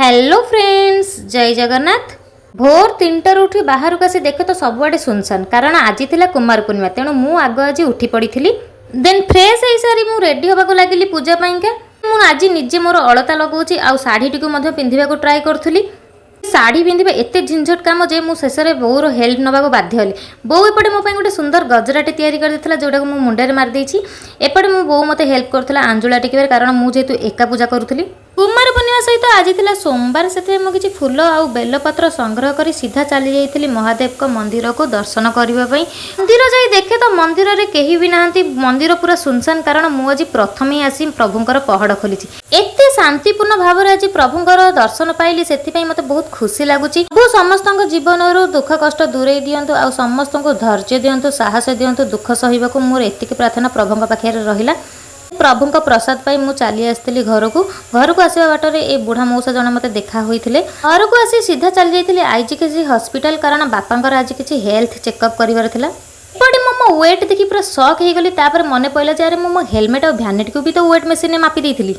Hello friends, ଜୟ ଜଗନ୍ନାଥ। ଭୋର 3ଟାରୁ ଉଠି ବାହାରକୁ ଆସି ଦେଖେ ତ ସବୁଆଡ଼େ ସୁନସାନ, କାରଣ ଆଜି ଥିଲା କୁମାର ପୂର୍ଣ୍ଣିମା। ତେଣୁ ମୁଁ ଆଗ ଆଜି ଉଠି ପଡ଼ିଥିଲି। ଦେନ୍ ଫ୍ରେଶ୍ ହେଇସାରି ମୁଁ ରେଡ଼ି ହେବାକୁ ଲାଗିଲି ପୂଜା ପାଇଁକା। ମୁଁ ଆଜି ନିଜେ ମୋର ଅଳତା ଲଗାଉଛି ଆଉ ଶାଢ଼ୀଟିକୁ ମଧ୍ୟ ପିନ୍ଧିବାକୁ ଟ୍ରାଏ କରୁଥିଲି। ଶାଢ଼ୀ ପିନ୍ଧିବା ଏତେ ଝିଞ୍ଝଟ କାମ ଯେ ମୁଁ ଶେଷରେ ବୋଉର ହେଲ୍ପ ନେବାକୁ ବାଧ୍ୟ ହେଲି। ବୋଉ ଏପଟେ ମୋ ପାଇଁ ଗୋଟେ ସୁନ୍ଦର ଗଜରାଟେ ତିଆରି କରିଦେଇଥିଲା, ଯେଉଁଟାକୁ ମୁଁ ମୁଣ୍ଡରେ ମାରିଦେଇଛି। ଏପଟେ ମୋ ବୋଉ ମୋତେ ହେଲ୍ପ କରୁଥିଲା ଆଞ୍ଜୁଳା ଟେକିବାରେ, କାରଣ ମୁଁ ଯେହେତୁ ଏକା ପୂଜା କରୁଥିଲି। କୁମାର ପୂର୍ଣ୍ଣିମା ସହିତ ଆଜି ଥିଲା ସୋମବାର, ସେଥିପାଇଁ ମୁଁ କିଛି ଫୁଲ ଆଉ ବେଲପତ୍ର ସଂଗ୍ରହ କରି ସିଧା ଚାଲି ଯାଇଥିଲି ମହାଦେବଙ୍କ ମନ୍ଦିରକୁ ଦର୍ଶନ କରିବା ପାଇଁ। ମନ୍ଦିର ଯାଇ ଦେଖେ ତ ମନ୍ଦିରରେ କେହି ବି ନାହାନ୍ତି, ମନ୍ଦିର ପୁରା ସୁନସାନ, କାରଣ ମୁଁ ଆଜି ପ୍ରଥମେ ହିଁ ଆସି ପ୍ରଭୁଙ୍କର ପହଡ଼ ଖୋଲିଛି। ଏତେ ଶାନ୍ତିପୂର୍ଣ୍ଣ ଭାବରେ ଆଜି ପ୍ରଭୁଙ୍କର ଦର୍ଶନ ପାଇଲି, ସେଥିପାଇଁ ମୋତେ ବହୁତ ଖୁସି ଲାଗୁଛି। ପ୍ରଭୁ ସମସ୍ତଙ୍କ ଜୀବନରୁ ଦୁଃଖ କଷ୍ଟ ଦୂରେଇ ଦିଅନ୍ତୁ ଆଉ ସମସ୍ତଙ୍କୁ ଧୈର୍ଯ୍ୟ ଦିଅନ୍ତୁ, ସାହସ ଦିଅନ୍ତୁ ଦୁଃଖ ସହିବାକୁ। ମୋର ଏତିକି ପ୍ରାର୍ଥନା ପ୍ରଭୁଙ୍କ ପାଖରେ ରହିଲା। ପ୍ରଭୁଙ୍କ ପ୍ରସାଦ ପାଇଁ ମୁଁ ଚାଲି ଆସିଥିଲି ଘରକୁ। ଘରକୁ ଆସିବା ବାଟରେ ଏ ବୁଢ଼ା ମଉସା ଜଣେ ମୋତେ ଦେଖା ହୋଇଥିଲେ। ଘରକୁ ଆସି ସିଧା ଚାଲି ଯାଇଥିଲି ଆଇଜିକେସି ହସ୍ପିଟାଲ, କାରଣ ବାପାଙ୍କର ଆଜି କିଛି ହେଲ୍ଥ ଚେକଅପ୍ କରିବାର ଥିଲା। ଏପଟେ ମୁଁ ମୋ ୱେଟ୍ ଦେଖି ପୁରା ସକ୍ ହେଇଗଲି। ତାପରେ ମନେ ପଡ଼ିଲା ଯେ ଆରେ, ମୁଁ ମୋ ହେଲମେଟ୍ ଆଉ ଭ୍ୟାନିଟିକୁ ବି ତ ୱେଟ୍ ମେସିନ୍ରେ ମାପି ଦେଇଥିଲି।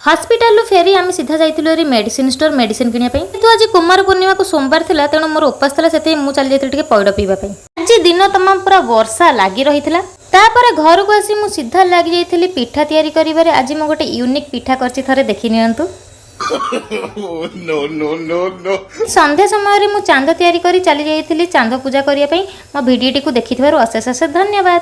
ହସ୍ପିଟାଲରୁ ଫେରି ଆମେ ସିଧା ଯାଇଥିଲୁ ହେରି ମେଡ଼ିସିନ ଷ୍ଟୋର ମେଡ଼ିସିନ କିଣିବା ପାଇଁ। କିନ୍ତୁ ଆଜି କୁମାର ପୂର୍ଣ୍ଣିମାକୁ ସୋମବାର ଥିଲା, ତେଣୁ ମୋର ଉପାସ ଥିଲା, ସେଥିପାଇଁ ମୁଁ ଚାଲି ଯାଇଥିଲି ଟିକେ ପଇଡ଼ ପିଇବା ପାଇଁ। ଆଜି ଦିନ ତମାମ ପୁରା ବର୍ଷା ଲାଗି ରହିଥିଲା। ତାପରେ ଘରକୁ ଆସି ମୁଁ ସିଧା ଲାଗି ଯାଇଥିଲି ପିଠା ତିଆରି କରିବାରେ। ଆଜି ମୁଁ ଗୋଟେ ୟୁନିକ୍ ପିଠା କରିଛି, ଥରେ ଦେଖି ନିଅନ୍ତୁ। No, no, no, no. ସନ୍ଧ୍ୟା ସମୟରେ ମୁଁ ଚାନ୍ଦ ତିଆରି କରି ଚାଲି ଯାଇଥିଲି ଚାନ୍ଦ ପୂଜା କରିବା ପାଇଁ। ମୋ ଭିଡ଼ିଓଟିକୁ ଦେଖିଥିବାରୁ ଅଶେଷ ଅଶେଷ ଧନ୍ୟବାଦ।